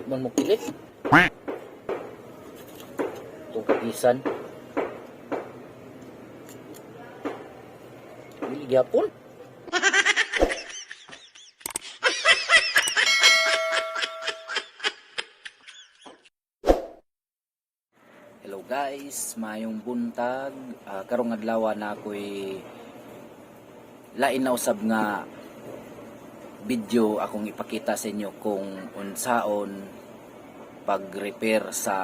Di man mo kilit. Itong kagisan. Dili gyapon. Hello guys, mayong buntag. Karong adlaw na ako'y lain na usab nga video akong ipakita sa inyo kung unsaon pag-repair sa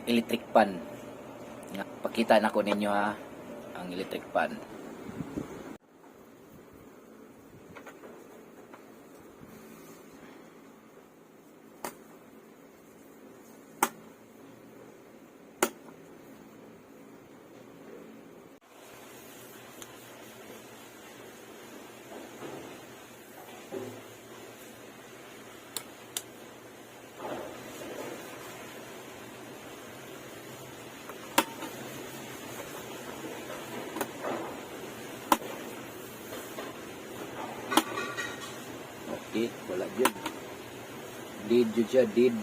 electric pan. Nga, pakita nako ninyo ha ang electric pan. Okay, wala jud. Did jud siya, did.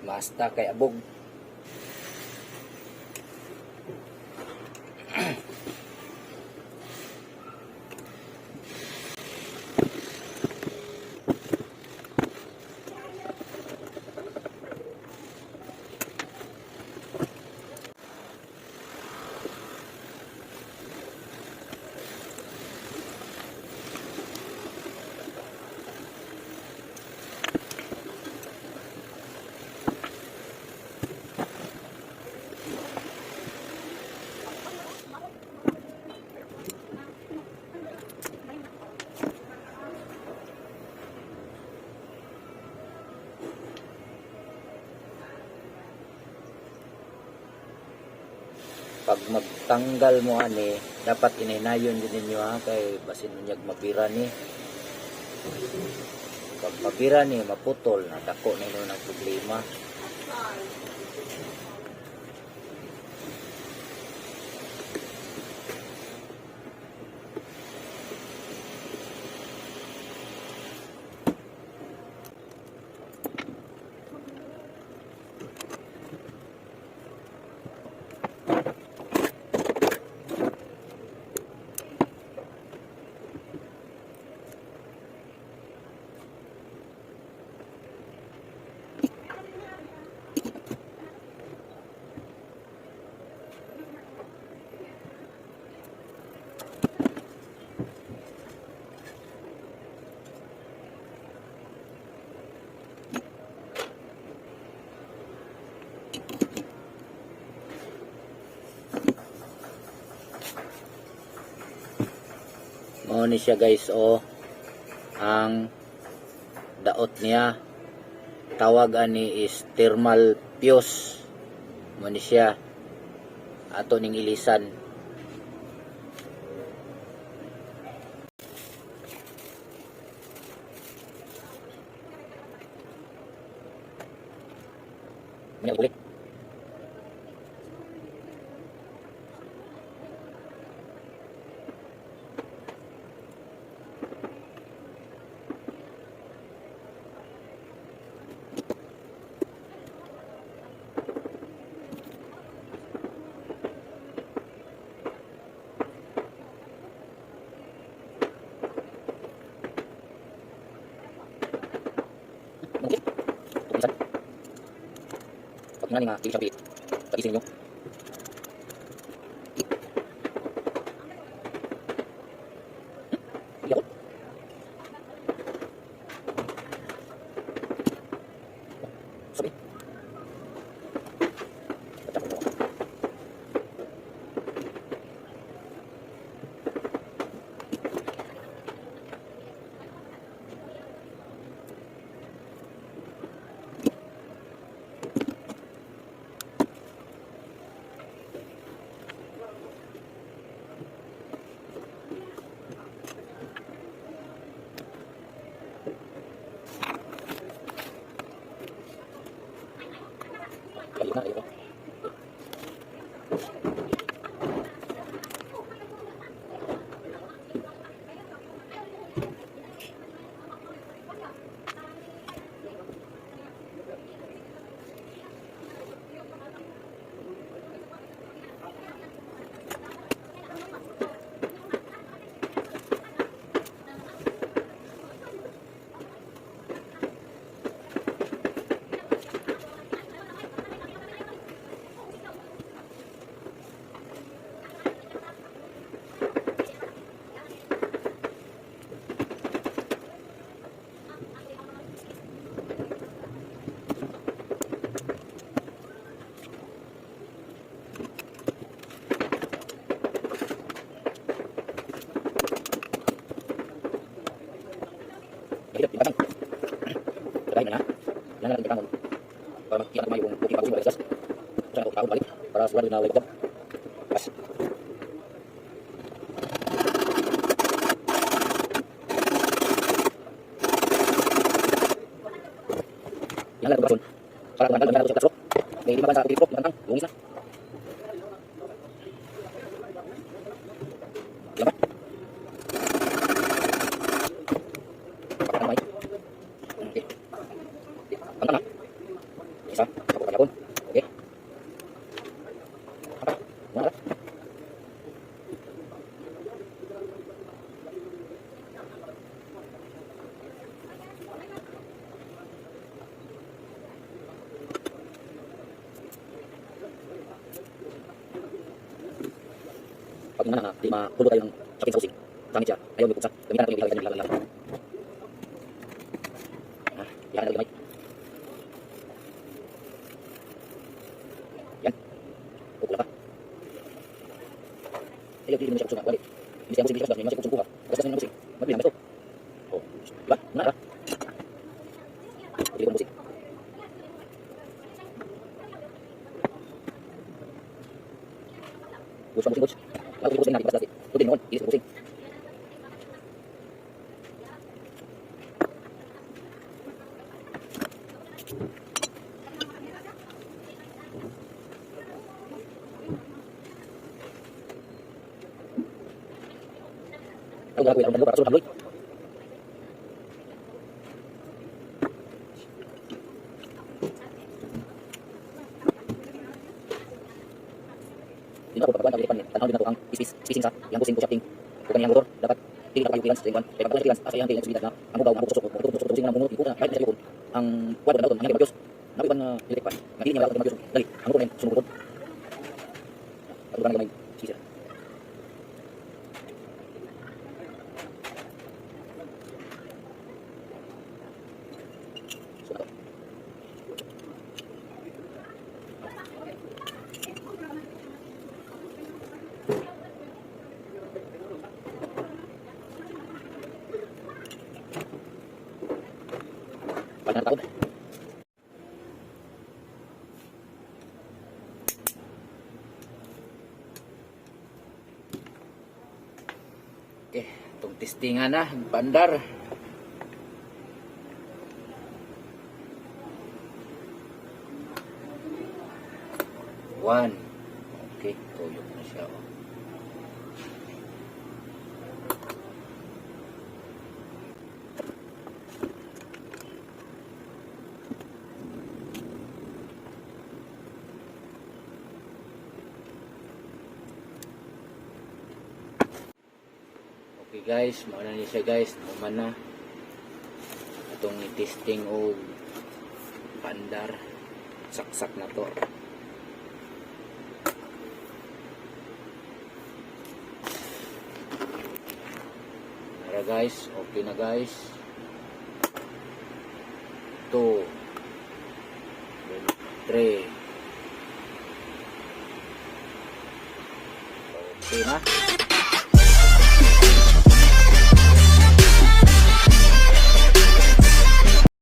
Basta kay abog. Pag magtanggal mo ani, dapat inaynayon din ninyo ha, kay basin unyag mapira ni. Pag mapira ni, maputol na dako na inyo ng problema. Mao ni siya guys, oh, ang daot niya. Tawag ani is thermal fuse. Mao ni siya. Ato ning ilisan. Muna ulit. Nga ni nga dili siya pilit. Pag ninyo. Hindi ako. Sabi. Tatapon mo. Ayun na, ayun na. Mahirap, di batang. Lagay na na. Yan na natin katangon. Para makita ko yung okay pa ko yung. Sa ako balik para sigurado na wala. Pas. Yan lang ito. Para kung tanggal sa kasro. May 5 sa dito, matang, lungis na. Yan ba? Pakamay. Okay. Pantang na. Isa, ako kanyapon. Okay. Apa? Wala. Pag nga na, di mapulo tayo ng sapin sa using. Sangit siya. Ayaw mo pugsa. Gamitan natin yung ilagay ilagay ilagay. Ah, iyakan natin gamay. Yan. Kukula pa. Ayaw, di mo siya pugsa. Wala. Hindi siya busing, di siya busing, hindi siya kuha. Basta sa busing. Magbilang ito. Oh, di ba? Nga ra. Hindi ko busing. Gusto mo busing, coach? Wala ko busing natin, basta ito noon, hindi busing. Ako gagawin ang para sulod. Dito ako pagkakuan tawag tanaw din nato ang spacing sa iyang busing ko shafting. Kung kaniyang motor dapat dili na kayo clearance sa iyang kay pag clearance asa iyang kay nagsulita na ang hugaw ang busok busok busok busing ng bunot ikuta kahit sa likod ang kuwan na ang magyos nabi ban electric fan nga dili niya wala magyos dali ang motor sumugod. Pagkakuan na gamay sisir. So na to. Pag taon. Okay, itong testingan na, bandar. One. Okay, tuyok na siya. Oh. Okay guys, mao na ni siya guys, human na. Atong i-testing og pandar. Saksak na to. Tara guys, okay na guys. 2, 3. Okay na.